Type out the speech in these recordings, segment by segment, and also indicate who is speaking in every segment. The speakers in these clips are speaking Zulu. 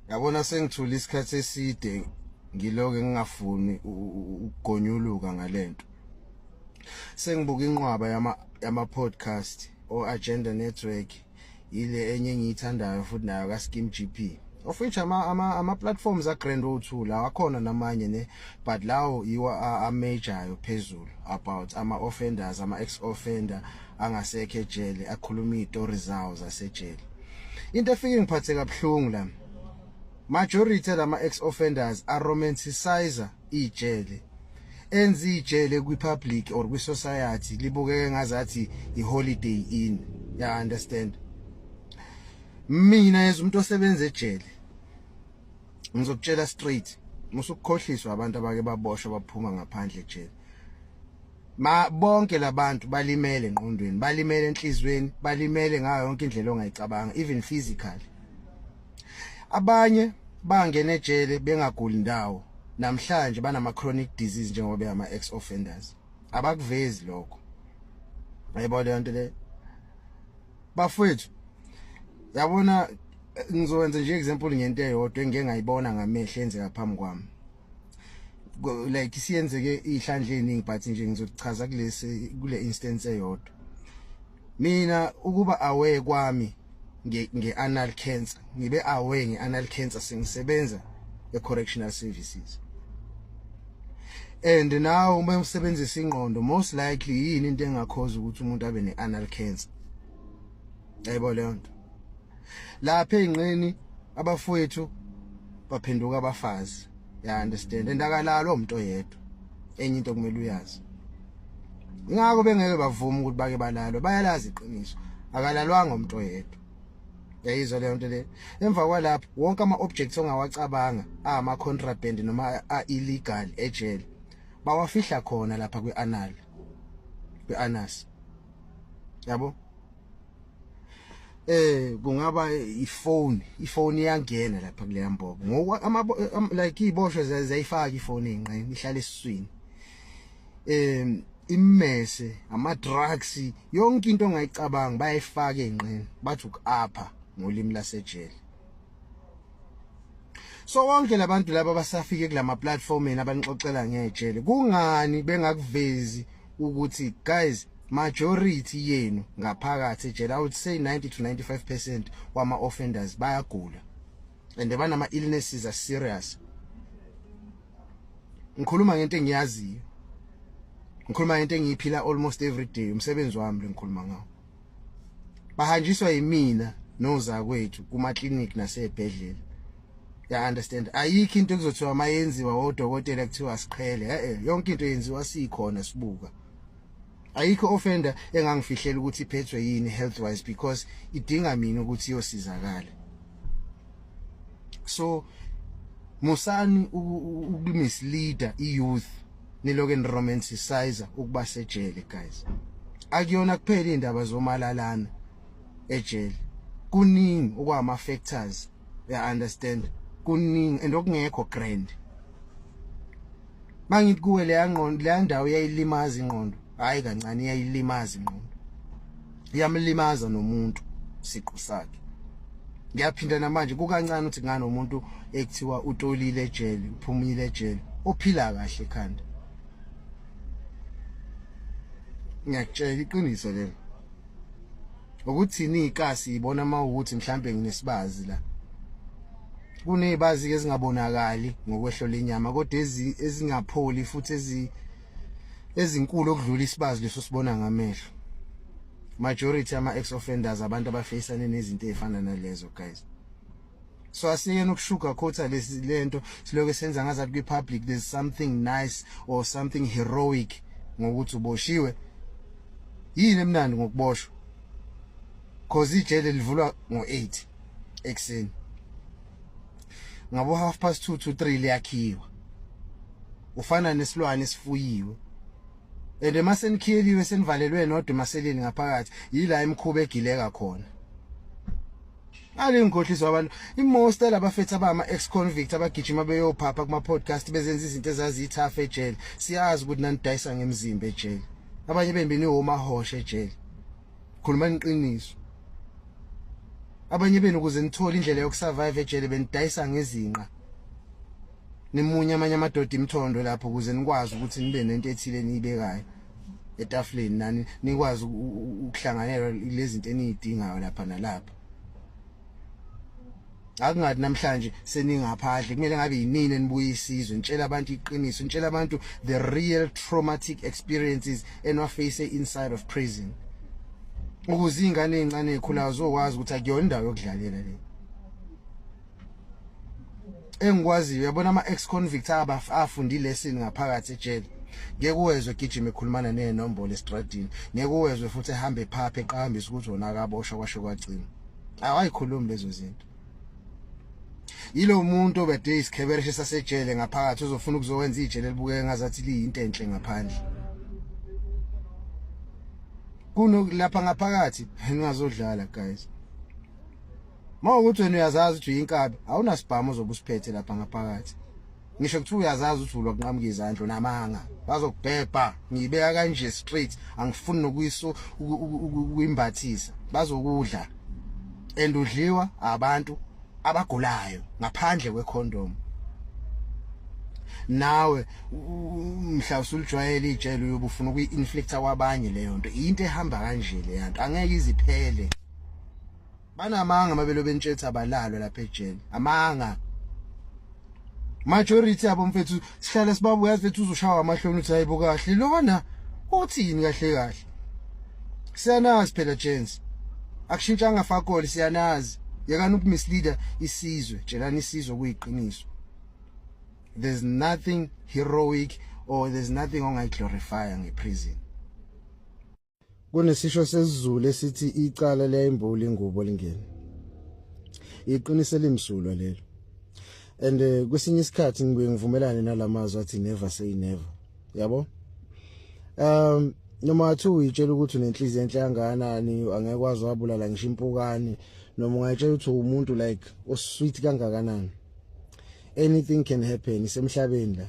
Speaker 1: Yabona, sengithula isikhathi eside, ngiloke ngingafuni ukugonyuluka ngalento. Sengibuka inqwaba yama podcast o Agenda Network, ile enye engiyithandayo futhi nayo ka Skim GP, of which ama platforms a grand O2 lawa akhona namanye ne, but lawo yiwa a major phezulu about ama offenders, ama ex offender angasekho ejele, akhuluma izitori zawo zasejele. Into efike ngiphathe kabuhlungu la, majority lama ex offenders a romanticize ijele, enza ijele kwi public or kwi society libukeke ngazathi i Holiday Inn, ya understand? Mina as umuntu osebenza ejele, ngizokutshela straight, musukukhohliswa abantu abake baboshwa baphuma ngaphandle ejele. Ma bonke labantu balimele engqondweni, balimele enhlizweni, balimele ngayo yonke indlela ongayicabanga, even physically. Abanye bangena ejele bengaguli ndawo, namhlanje banama chronic disease njengoba beyama ex offenders. Abakuvezi lokho, ayibona leyo nto le, bafowethu. Yabona, ngizokwenza nje example ngento eyodwa engike ngayibona ngamehlo, enzeka phambi kwami. Like, siyenzeke ihlandla eningi, but nje ngizochaza kulesi kule instance eyodwa. Mina ukuba aware kwami nge-anal cancer, ngibe aware nge-anal cancer sengisebenza e-correctional services. And now uma usebenzisa ingqondo, most likely yini into engakhoza ukuthi umuntu abe ne-anal cancer? Yayibona leyo nto lapha eyinqeni, abafowethu baphenduka abafazi, ya understand? And akalalo umuntu oyedwa. Enye into kumele uyazi, ingakho bengeke bavume ukuthi bake balalwe, bayalazi iqiniso, akalalwanga umuntu oyedwa. Yayizwa leyo nto le. Emva kwalapho, wonke ama-objects ongawacabanga ama-contraband noma a-illegal ejele, bawafihla khona lapha kwi-anal, kwi-anus, yabo. Kungaba ifone, ifone iyangena lapha kuleya mbobo ngoku ama like iziboshwa ziyayifaka ifone eyinqeni, ihlala esiswini. Immese, ama drugs, yonke into ongayicabanga bayayifaka eyinqeni, bathi ukapha ngolimi lasejele. So wonke labantu laba basafike kulama platformeni abanixoxela ngejele, kungani bengakuvezi ukuthi, guys, majority yenu ngaphakathi ejele, I would say 90 to 95% wama offenders bayagula and banama illnesses are serious? Ngikhuluma ngento engiyaziyo, ngikhuluma ngento engiyiphila almost every day, umsebenzi wami lengikhuluma ngawo. Bahanjiswa yimina nozakwethu kuma clinic nasebhedlela, ya understand? Ayikho into ekuzothiwa mayenziwa odokotela kuthiwa siqhele. Yonke into yenziwa sikhona, sibuka. Ayikho offender engangifihlela ukuthi iphethwe yini health wise, because idinga mina ukuthi iyosizakala. So musani ukumisleada iyouth, niloke niromanticize ukuba sejele. Guys, akuyona kuphela indaba zomalalana ejele, kuningi okwama factors, ya understand? Kuningi and okungekho grand. Mangithi kuwe, leya ngqondo, leya ndawo iyayilimaza ingqondo, hayi kancane, iyayilimaza ingqondo, iyamlimaza nomuntu siqu sakhe. Ngiyaphinda namanje, kukancane ukuthi nganomuntu ekuthiwa utolile ejele, uphumile ejele, ophila kahle ekhanda. Ngiyakutshela iqiniso lelo, ukuthini ikasi ibona mawukuthi mhlambe nginesibazi la. Kunezibazi ke ezingabonakali ngokwehlo lenyama, kodwa ezingapholi futhi ezinkulu okudlula isibazi leso sibona ngamehlo. Majority ama ex offenders, abantu abafacane nezinto ezifana nalezo, guys. So asiyeni ukusugarcoata lesi lento, siloke senza ngazathi kwi public there's something nice or something heroic ngokuthi uboshiwe. Yini emnandi ngokuboshwa? 'Cause ijele livulwa ngo8 ekseni, ngabo 2:30 to 3 liyakhiwa. Ufana nesilwane esifuyiwe, and emasenikhiyeliwe, senivalelwe nodwa emaseleni ngaphakathi, yila imkhuba egileka khona. Alingikhohliswa abantu, imost labafethu abama ex convict abagijima beyophapha kuma podcast bezenza izinto ezaziyithafa ejele. Siyazi ukuthi nanidayisa ngemizimba ejele, abanye bembini omahosha ejele. Khuluma iqiniso. Abanye benu ukuze nithole indlela yokusurvive ejele benidayisa ngezinqa. Nimunye amanye amadoda imithondo lapho ukuze nikwazi ukuthi nibe nento ethile eniyibekayo etafuleni, nani nikwazi ukuhlanganelwa lezi zinto eniyidingayo lapha nalapha. Akungathi namhlanje seningaphandle, kumele ngabe yinini enibuya isizwe, nitshela abantu iqiniso, nitshela abantu the real traumatic experiences eniwaface inside of prison, ukuze iy'ngane ey'ncane ey'khulayo zokwazi ukuthi akuyona indawo yokudlalela le. Engikwaziyo, uyabona, ama-ex-convict afunda ilesson ngaphakathi ejele, ngeke uwezwe egijima ekhulumana ney'nombolo esitradini, ngeke uwezwe futhi ehambe ephapha eqhakambisa ukuthi wona akaboshwa kwasho kwagcina. Awayikhulumi lezo zinto. Yilo muntu obede isikhebereshe sasejele ngaphakathi uzofuna ukuzowenza ijele elibukeka ngazathi liyinto enhle ngaphandle. Kuno lapha ngaphakathi ningazodlala, guys. Mawukuthi wena uyazazi ukuthi uyinkabi, awunasibhamu ozobe usiphethe lapha ngaphakathi. Ngisho kuthiwa uyazazi ukuthi ulwa kunqamuka izandla, unamanga, bazokubhebha. Ngiyibeka kanje straight, angifuni nokuyiso ukuyimbathisa. Bazokudla, and udliwa abantu abagulayo ngaphandle kwecondom. Nawe mhla usulijwayele ijele, uyobe ufuna ukuyi-inflicta kwabanye leyo nto. Into ehamba kanje leya nto angeke iziphele. Banamanga mabelo bentshetha abalalwa lapha ejele, amanga. Majority yabo, mfethu, sihlale sibabuya, mfethu, uzoshawa amahloni uthi hayibo, kahle lona uthini kahle kahle? Siyanazi phela, gents, akushintshanga fakoli, siyanazi. Yekani ukumisleader isizwe, tshelani isizwe kuyiqiniso. There's nothing heroic or there's nothing ongayiglorifya ngeprison. Kunesisho sesiZulu esithi icala liyayimbula ingubo lingene. Iqiniso elimsulwa lelo. And kwesinye isikhathi ngibuye ngivumelane nalamazwi athi "Never say never." Yabo? Noma wathi uyitshela ukuthi unenhliziyo enhle kangakanani, angeke wazi wabulala ngisho impukane, noma ungayitshela ukuthi umuntu like osweet kangakanani. Anything can happen isemhlabeni la.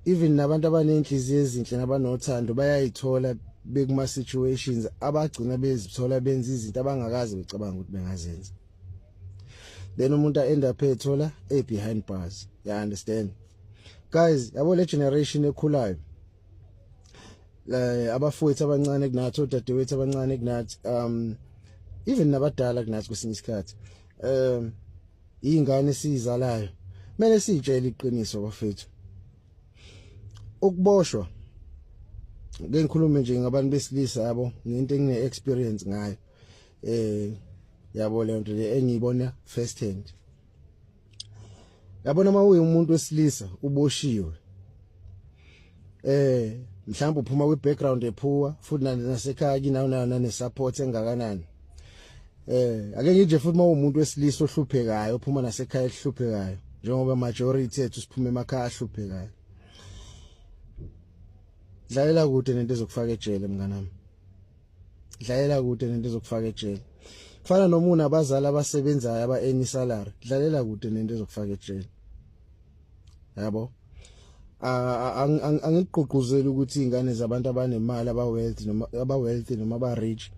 Speaker 1: Even nabantu abanenhliziyo ezinhle nabanothando bayayithola bekuma situations abagcina bezithola benza izinto abangakaze becabanga ukuthi bengazenza, then umuntu end up ethola e behind bars. You understand, guys? Yabo, le generation ekhulayo la, abafowethu abancane kunathi, odadewethu abancane kunathi, even nabadala kunathi kwesinye isikhathi, ingane esizalayo, kumele sitshele iqiniso, bafethu. Ukuboshwa, ke ngikhulume nje ngabantu besilisa, yabo, ngento engine experience ngayo, yabo, le nto le engiyibona first hand. Yabona, uma uyimuntu wesilisa uboshiwe, mhlawumbe uphuma kwi background epoor, futhi nasekhaya kinawo nane support engakanani, ake nje futhi uma umuntu wesilisa ohluphekayo, uphuma nasekhaya ehluphekayo, njengoba majority ethu siphuma emakhaya ahluphekayo, dlalela kude nento ezokufaka ejele, mnganami. Dlalela kude nento ezokufaka ejele. Kufana noma unabazali abasebenzayo aba earn salary, dlalela kude nento ezokufaka ejele, yabo. Angikugqugquzeli ukuthi ingane zabantu abanemali, aba-wealth noma aba-wealthy noma aba-rich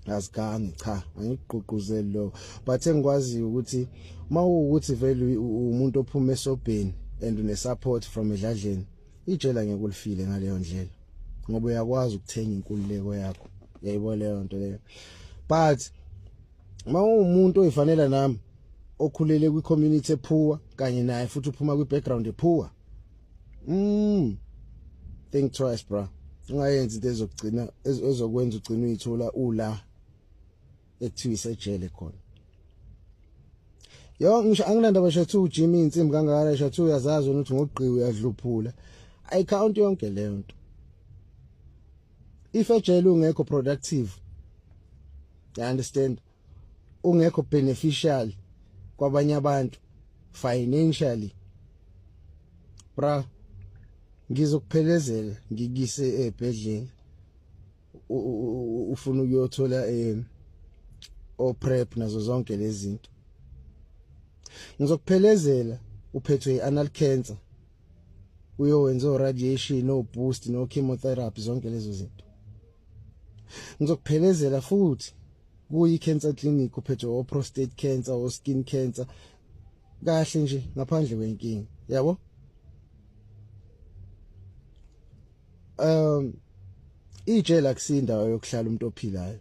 Speaker 1: azigangi, cha, angikugqugquzeli lokho. But engikwaziyo ukuthi mawukuthi vele umuntu ophuma esobheni and une support from edladleni, ijele ngeke ulifile ngaleyo ndlela, ngoba uyakwazi ukuthenga inkululeko yakho, yayibona leyo nto leyo. But mawumuntu oyifanela nami, okhulele kwi-community epoor kanye naye, futhi uphuma kwi-background epoor, think twice, bra. Ungayenzi into ezokugcina ezokwenza ugcina uyithola ula ekuthiwa isejele khona. Yo, ngisho anginandaba shathu ujima insimbi kangakanani, shathu uyazazi wena ukuthi ngogqiwe uyadluphula, ayicount yonke leyo nto. If ejele ungekho productive, you understand, ungekho beneficial kwabanye abantu financially, bra, ngizokuphelezela ngikise ebhedlela ufuna ukuyothola o PrEP nazo zonke lezi zinto. Ngizokuphelezela uphethwe ianal cancer, uyowenza o radiation, no boost, no chemotherapy, zonke lezo zinto. Ngizokuphelezela futhi. Kuyi cancer clinic uphethwe o prostate cancer o skin cancer kahle nje ngaphandle kwenkinga yabo. Ijele akusindawo yokuhlala umuntu ophilayo.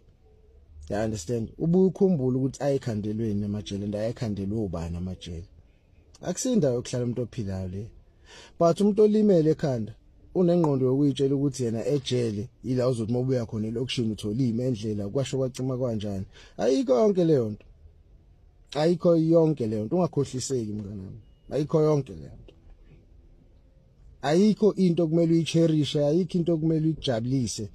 Speaker 1: You understand? Ubuye ukhumbule ukuthi ayikhandelweni amajele and ayikhandelwe ubani amajele. Akusindawo yokuhlala umuntu ophilayo le. But umuntu olimele ekhanda unengqondo yokuyitshela ukuthi yena ejele ila uzothi mawubuya khona elokishini uthola imendlela kwasho kwacima kanjani. Ayikho yonke leyo nto. Ayikho yonke leyo nto, ungakhohliseki mnganami. Ayikho yonke leyo nto. Ayikho into kumele uyicherishe, ayikho into kumele uyijabulise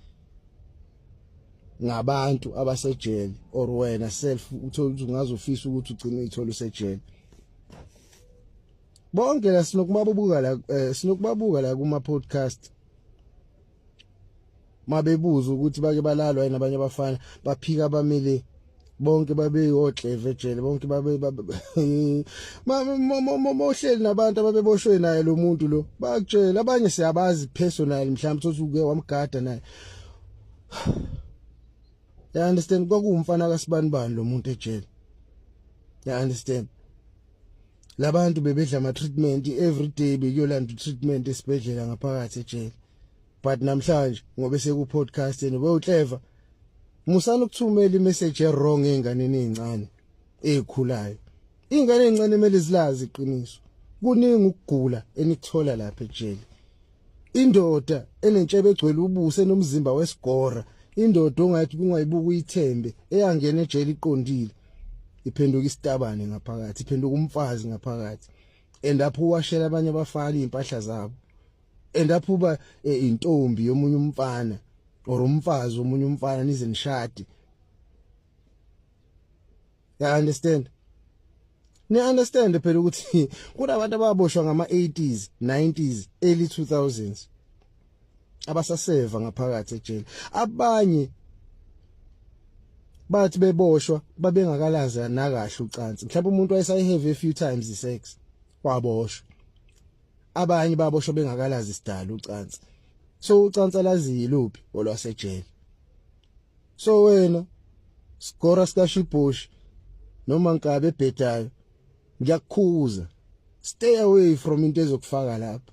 Speaker 1: ngabantu abasejele or wena self uthola ukuthi ungazofisa ukuthi ugcine uyithola usejele. Bonke la sinokubabuka la, sinokubabuka la kuma podcast mabebuza ukuthi bake balalwa yini abanye abafana, baphika bamile bonke babe ohleve ejele, bonke babe mohleli nabantu ababeboshwe naye lo muntu lo, bakutshela abanye siyabazi personal, mhlawumbe uthi uke wamgada naye. You understand? Kwakuwumfana kaSibanibani lo muntu ejele. You understand? Labantu bebedla ama treatment every day, bekuyolanda treatment esibhedlela ngaphakathi ejele. But namhlanje ngoba seku podcast yena bewuhleva, musana ukuthumela imessage e-wrong einganeni ezincane ezikhulayo. Ingane ezincane kumele zilazi iqiniso. Kuningi ukugula enikuthola lapha ejele. Indoda enentshebe egcwele ubuso enomzimba wesigora, indoda ongathi ungayibuka uyithembe, eyangena ejele iqondile, iphenduka isitabane ngaphakathi, iphenduka umfazi ngaphakathi, and apho uwashela abanye abafana impahla zabo, and apho uba intombi yomunye umfana or umfazi womunye umfana nize nishade. You understand? Ni understand phela ukuthi kunabantu ababoshwa ngama 80s, 90s, early 2000s abasaseva ngaphakathi ejele. Abanye bathi beboshwa babengakalazi nakahle ucansi, mhlawumbe umuntu wayesayi-have a few times isex waboshwa. Abanye baboshwa bengakalazi isidalo ucansi, so ucansi alazi yiluphi olwasejele. So wena sigora sikashibhoshi noma nkabe ebhedayo, ngiyakukhuza, stay away from into ezokufaka lapha.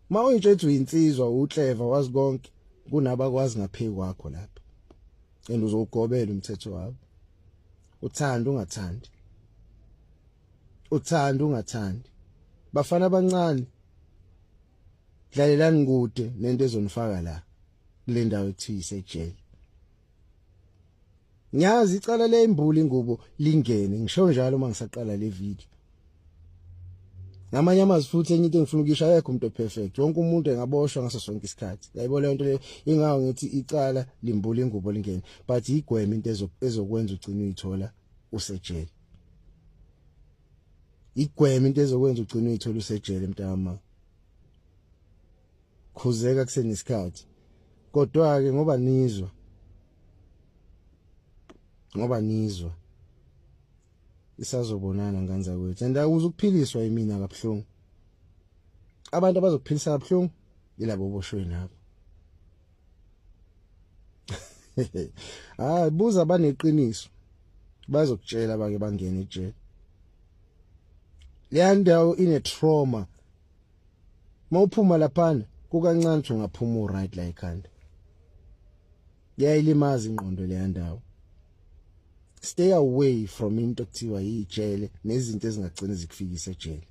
Speaker 1: Mawuyitshethu uyinsizwa, uclever, wazi konke, kunabakwazi ngaphezulu kwakho lapha, and uzowugobela umthetho wabo. Uthanda ungathandi, uthanda ungathandi, bafana abancane, dlalelani kude nento ezonifaka la kule ndawo ekuthiwa isejele. Ngiyazi icala leyimbula ingubo lingene, ngisho njalo uma ngisaqala le video. Ngamanye amazwi futhi enye into engifuna ukuyisho, ayekho umuntu perfect, wonke umuntu engaboshwa ngaso sonke isikhathi. Yayibona lento le, ingawo ngithi icala limbula ingubo lingene, but igweme into ezokwenza ugcine uyithola usejele. Igweme into ezokwenza ugcine uyithola usejele mntama. Khuzeka kusenesikhathi. Kodwa ke ngoba nizwa isazobonana nganza kwethu, and akuze ukuphiliswa yimina kabuhlungu. Abantu abazokuphilisa kabuhlungu yilabo boshwe nabo. Hayi, buza abaneqiniso bazokutshela bake bangena ejele. Leya ndawo ine trauma. Mawuphuma laphana kukancane ukuthi ungaphuma uright la ekhanda. Iyayilimaza ingqondo leya ndawo. Stay away from into ekuthiwa yijele nezinto ezingagcina zikufikisa ejele.